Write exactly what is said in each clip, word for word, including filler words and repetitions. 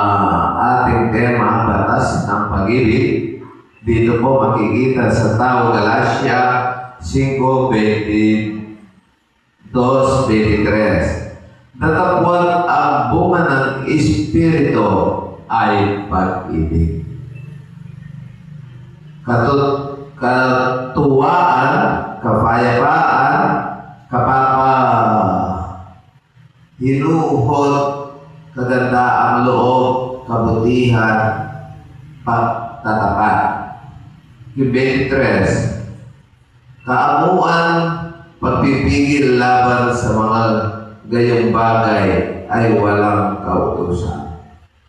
Ah, ating tema, Batas ng Pag-ibig. Dito po makikita sa Tao, Galacia singko, twenty-dos, twenty-tres. Datapwat ang bunga ng Espiritu ay pag-ibig. Katut-, katuwaan, kapayapaan, kapapa-, hinuhot, kagandaang loob, kabutihan, pagtatapat. Yung twenty-tres, kaamuan, pagpipigil laban sa mga gayong bagay ay walang kautusan.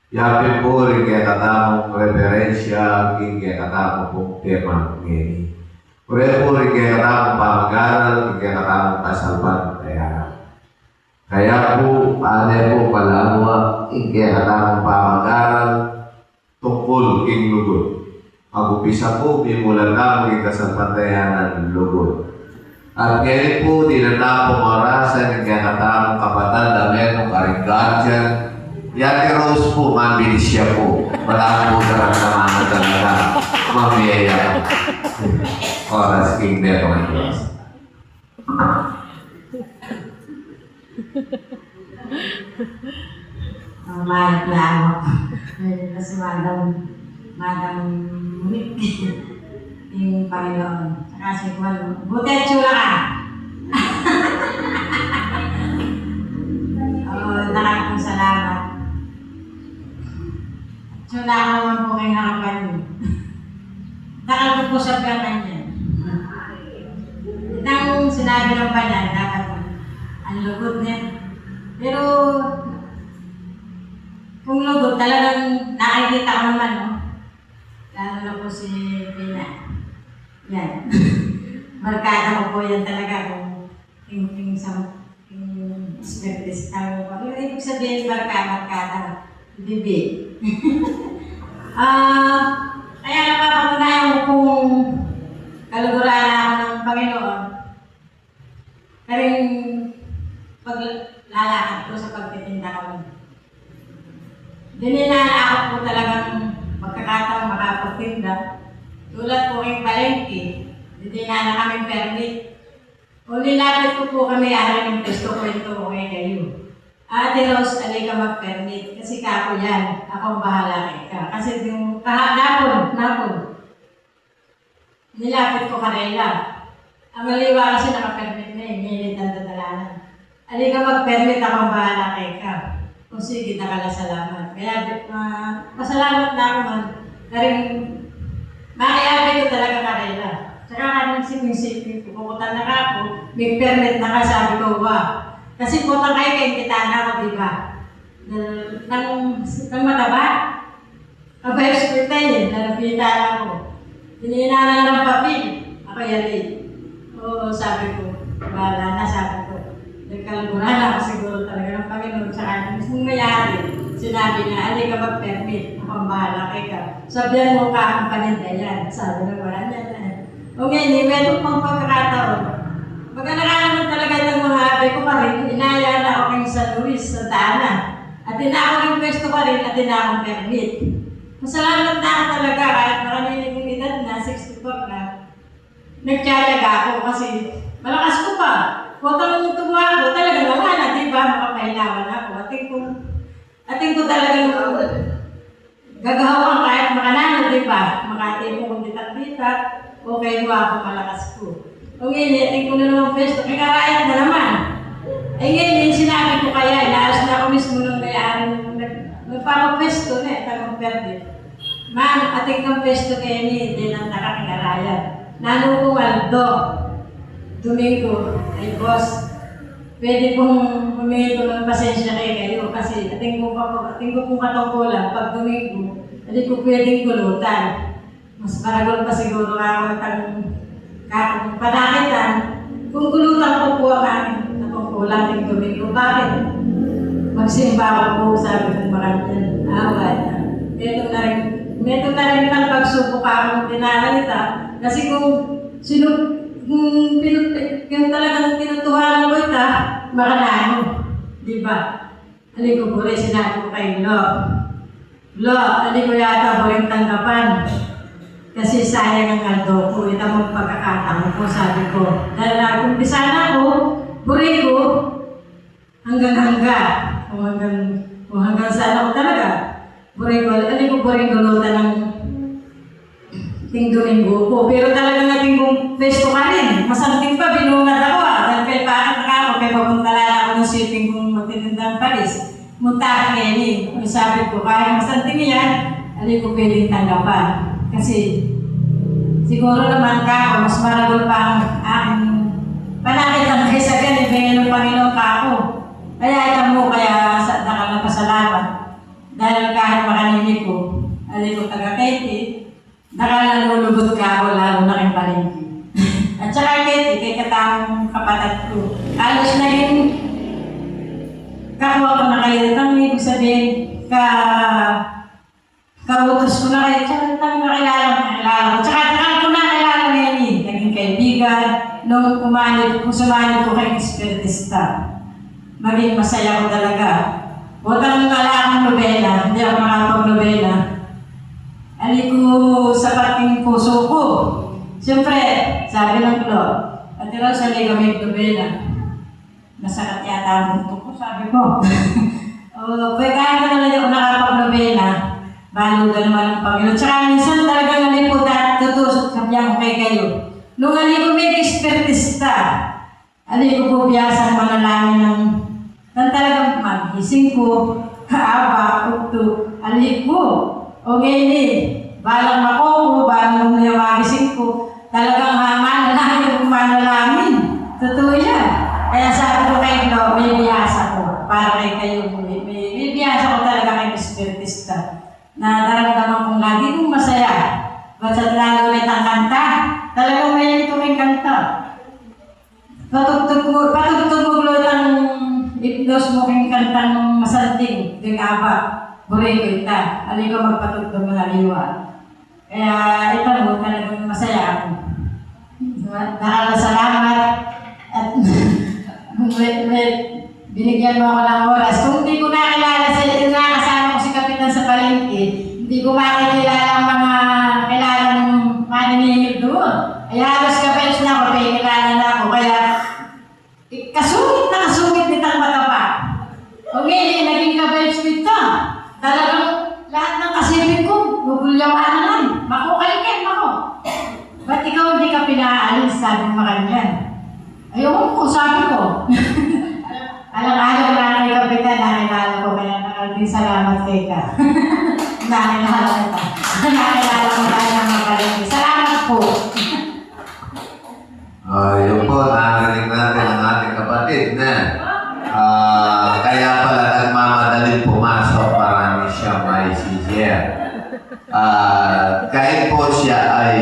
Yapin po rin kekatamung referensya, king kekatamu pung tema ngeni. Pure po rin kekatamung pamag-aral, king kekatamung kasalpantayanan. Kaya po, ane po, palawa, king kekatamung pamag-aral, tungkul king lugud. Mag-umpisa po, mimulan na po king kasalpantayanan lugud. At ngeni po, dinan na pung orasan ing kekatamung kapatad, amen, o karing guardian. I Ate Rose po, mabilis ya po. Wala po daramdaman na talaga. Mamiyaya. Oras king meron ng Diyos. Ang mahal na ako. Ayun na si Madam, Madam Monique. Yung Panginoon. Saka si Juan, buti at tsura ka. Oo, nakakapong salamat. Tsura ka naman po kayong harapan niyo. Dakal ko po sa kanya. Itang sinabi ng banal, dapat ang lugod niya. Pero, kung lugod, talagang nakikita ko naman, no? Lalo na po si Pina. Yan. Barkada ko po yan talaga kung king, king sa, king Espiritu Santo. Yung ibig sabihin, barka-, barkada. Bibi. Ah, kaya napapatunayan ko kung kaluguran na ako ng Panginoon. Karing paglalakad ko sa pagtitinda ko. Dinan na ako po talagang pagkakataon makapagtinda. Tulad po kayong palengke, dinan na kami permit. Nung nilapit ko po kami, ari ng pwesto, kwento ko kay kayo. Ate Rose, ali ka mag-permit. Kasi kako yan. Ako ang bahala kay ka. Kasi yung kahapon, napon, nilapit ko karela. Ang aliwa kasi naka-permit na eh. Ngeni, tanda talaga. Ali ka mag-permit, ako ang bahala kay ka. O sige, dakal a salamat. Kaya, ah, pasalamat na ako man. Karing makiabe ko talaga karela. Tsaka karing siping-siping ko, kukutan na ka ako, may permit na ka, sabi ko, wa. Kasi putang kayo, kainggit na ako, di ba? Nang, nang mataba, Aba, hospital eh, nalapitan ako. Tininan na ng papel. Ako, yari. Oo, sabi ko. Bahala na, sabi ko. Nagkaluguran ako siguro talaga ng Panginoon sa kanya. Mismong mayari, sinabi niya, "Ali ka mag-permit. Ako ang bahala kay ka. Sabihan mo ka ang paninda yan." Sabi ng wala niya na. O ngayon, eh, meron pang pagkakataon. Maganda ka naman talaga itong mga abi ko pa rin. Inaya na ako kay San Luis, Santa Ana. Atin na akong pwesto pa rin, atin na akong permit. Masalamat na ako talaga kahit makanini kong edad na, sixty-four na. Nagtyaga ako kasi malakas ko pa. Kotang tubo ako, talaga naman na, di ba? Makapahingawan ako. Atin kong, atin ko talaga naman gagahawan kahit makananu, di ba? Makatipon kong bitak-bitak, okay ko ako, malakas ko. O ngeni, atin ko na naman pwesto, kaya karayat na naman. Eh ngeni, sinabi ko kaya, inaayos na ako mismo nung may-ari nung nag-, nagpapapwesto na, eh, tamang perde. "Ma'am, atin kang pwesto keni, dinan na ka king arayat." Nanu pong aldo, Domingo, ay, boss, pwede pong humingi ko ng pasensya kay kayo kasi atin ko pa po, atin ko pong katungkulan pag Domingo, hindi ko pwedeng kulutan. Mas maragul pa siguro ako itang kakong panakitan kung kulutan ko po ang aking katungkulan ng Domingo. Bakit? Magsimba ko po, sabi ng makanyan. Awa na. Meto na rin, meto na rin itang pagsubok akong dinala nita. Kasi kung sino, kung pinu-, kung talagang tinutuhanan ko ita, makananu. Di ba? Halin ko po rin, sinabi ko kay Lord, Lo, ali ko yata buring tanggapan. Kasi sayang ang aldo ko, ita mung pagkakataon ko, sabi ko. Dahil nag-umpisa na ako, buri ko, hanggang-hangga. Kung hanggang, kung hanggang saan ako talaga. Buri ko, ali ko buring dulutan ng ting Domingo ko. Pero talaga nga ting kung pwesto ka rin. Masanting pa, binungad ako, ah. Dahil kay bakit na ako, kay papuntalan ako ng shipping kung magtitindang palis. Munta ka keni. Ang sabi ko, kahit masanting yan, ali ko pwedeng tanggapan. Kasi, siguro naman ka ako, mas maragul pa ang aking panakit ang kaysa ganyan, ibigay ng Panginoon ka ako. Kaya ita mo, kaya sa dakal na pasalamat. Dahil kahit makanini ko, ali ko taga Kaiti, nakalulubot ka ako, lalo na kay palengke. At saka Kaiti, kay katang kapatid ko. Halos naging kakuha ko na kayo. Itang ibig sabihin, ka, kautos ko na kayo. Tsaka itang nakilala, nakilala ko. Tsaka itang ko nakilala ngayon eh. Naging kaibigan, nung umanib, kung sumanib ko kay Espiritista. Maging masaya ko talaga. Butang wala akong nobena, hindi ako makapag-nobena. Ali ko sa pating puso ko. Siyempre, sabi ng Glo, "Ate Rose, ali ka may nobena." Masakit yata ang bunto ko, sabi ko. O, pwede ka na lang ako nakapag-nobena. Balugan naman ang Panginoon. Tsaka minsan talagang ali po, dat-, tutusok, sabi ko kay kayo. Nung ali ko may espiritista, ali ko po biyasang manalangin ng, ng talagang magising ko, kaaba, ukto, ali ko. O ngayon eh, balang mako ko, balang na yung magising ko, talagang ha, manalangin ko, manalangin. Totoo yan. Kaya sabi ko kay Glo, may biyasa ko, para kay kayo, may, may, may biyasa ko talaga kay Espiritista. Nararamdaman kong lagi kong masaya. Basta't lalo na itang kanta. Talagang may ito rin kanta. Patugtog mo, patugtog mo, Glo, itang ipnos mo king kantang masanting, ding aba. Buri ko ita. Ali ko magpatugtog ng aliwa. Kaya ita mo, talagang masaya ako. Maraming salamat. At may, may, binigyan mo ako ng oras. Kung hindi ko nakilala sa inyo, nakasama ko si Kapitan sa palengke, hindi ko makikilala ang mga kilala ng maniningil doon. Ay, halos kapelos na ako, may kilala na ako. Kaya, eh, kasungit na kasungit nitang mataba. O ngayon, naging kapelos nito. Talagang lahat ng kasiping ko, nubulyawan na lang. Mako, kayo kayo, mako. "Ba't ikaw hindi ka pinaalis?" sabi ng makanyan. Ayoko po, sabi ko. Alang-alang na kay Kapitan, nakilala ko, kaya maraming salamat kay ka. Nakilala ko ka. Nakilala ko tayo ng mapalit. Salamat po. Ah, yun po, narinig natin ang ating kapatid, ne? Ah, kaya pala nagmamadaling pumasok, marami siyang maisishare. Ah, kahit po siya ay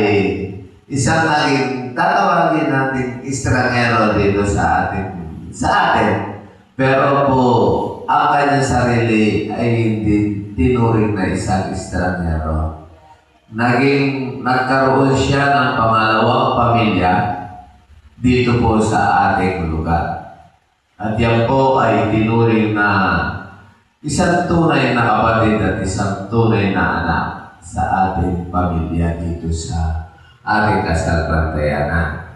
isang naging, tatawagin natin, estranghero dito sa atin, sa atin. Pero po, ang kanyang sarili ay hindi tinuring na isang estranghero. Naging, nagkaroon siya ng pangalawang pamilya dito po sa ating lugar. At yan po ay tinuring na isang tunay na kapatid at isang tunay na anak sa ating pamilya dito sa ating kasalpantayanan.